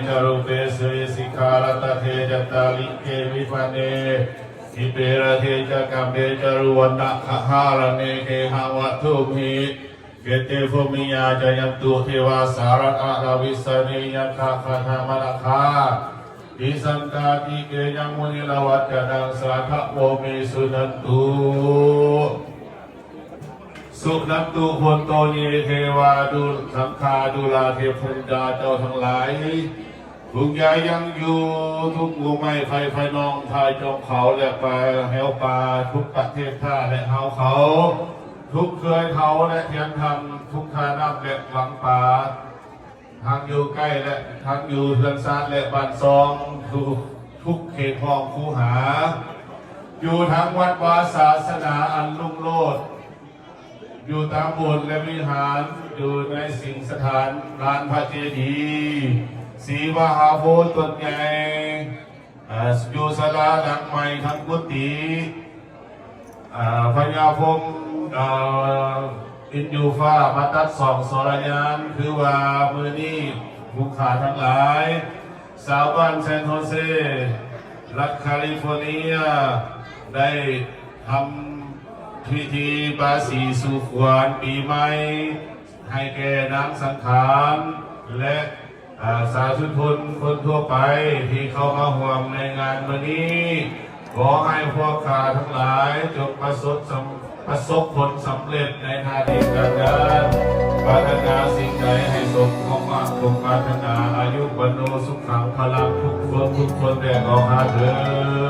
च रूपे सवे सिक्खापदे चत्तारि ते विभागे दीपे रथे च कामे च रुवन्नकहारणे गेहावत्थूमि। एते भूमय्या जयन्तु देवा सारदारविन्दानि यथा गन्धमादनाः। तिष्ठन्ति ते जम्बूद्वीपे साधवो मे सुनन्तु। ສຸນັນຕຸ ພຸນໂຕ ເຍ ເທວາ ດູ ສັງຄາ ດູລາ ເທພະຍາເຈົ້າທັງຫຼາຍ ທຸກຢ່າງຢູ່ ທຸກໝູ່ໄມ້ໄຜ່ໄພນ້ອງ ທ້າຍຈອງເຂົາ ແລະປ່າແຫວປ່າ ທຸກປະເທດທ່າ ແລະເຮົາເຂົາ ທຸກເຄືອເຖົາ ແລະທຽນທຳ ທຸກທ່ານ້ຳ ແລະວັງປາ ທັງຢູ່ໃກ້ ແລະທັງຢູ່ເຮືອນຊານ ແລະບ້ານຊ່ອງ ທຸກ ທຸກເຂດຫ້ອງຄູຫາ ຢູ່ທາງວັດວາສາສະໜາອັນລຸງໂລດ ຢູ່ຕາມໂບດ ແລະ ວິຫານ ຢູ່ໃນສິງສະຖານລານພະເຈດີ ສີມະຫາໂພຕົ້ນໃຫຍ່ ເອີ ຢູ່ສາລາຫຼັງໃໝ່ທາງກຸຕິ ເອີ ພະຍາພົມ ເອີ ບິນຢູ່ຟ້າມາຕັດສອງທໍລະຍານ ຄືວ່າມື້ນີ້ຜູ້ຂ້າທັງຫຼາຍ ຊາວບ້ານແຊນໂຮເຊ ລັດຄາລິຟໍເນຍ ໄດ້ທຳພິທີບາສີສູ່ຂວັນປີໃໝ່ ໃຫ້ແກ່ນາງສັງຂານ ແລະ ອາ ສາທຸຊົນຄົນທົ່ວໄປທີ່ເຂົ້າມາຮ່ວມໃນງານມື້ນີ້ ຂໍໃຫ້ພວກຂ້າທັງຫຼາຍຈົ່ງປະສົບສຳ ປະສົບຜົນສຳເລັດໃນໜ້າທີ່ການງານ ປາດຖະໜາສິ່ງໃດໃຫ້ສົມຄວາມຫວັງສົມປາດຖະໜາ ອາຍຸ ວັນໂນ ສຸຂັງ ພະລັງ ທຸກຄົນທຸກຄົນແດ່ຂອງຂ້າເທີ້ນ.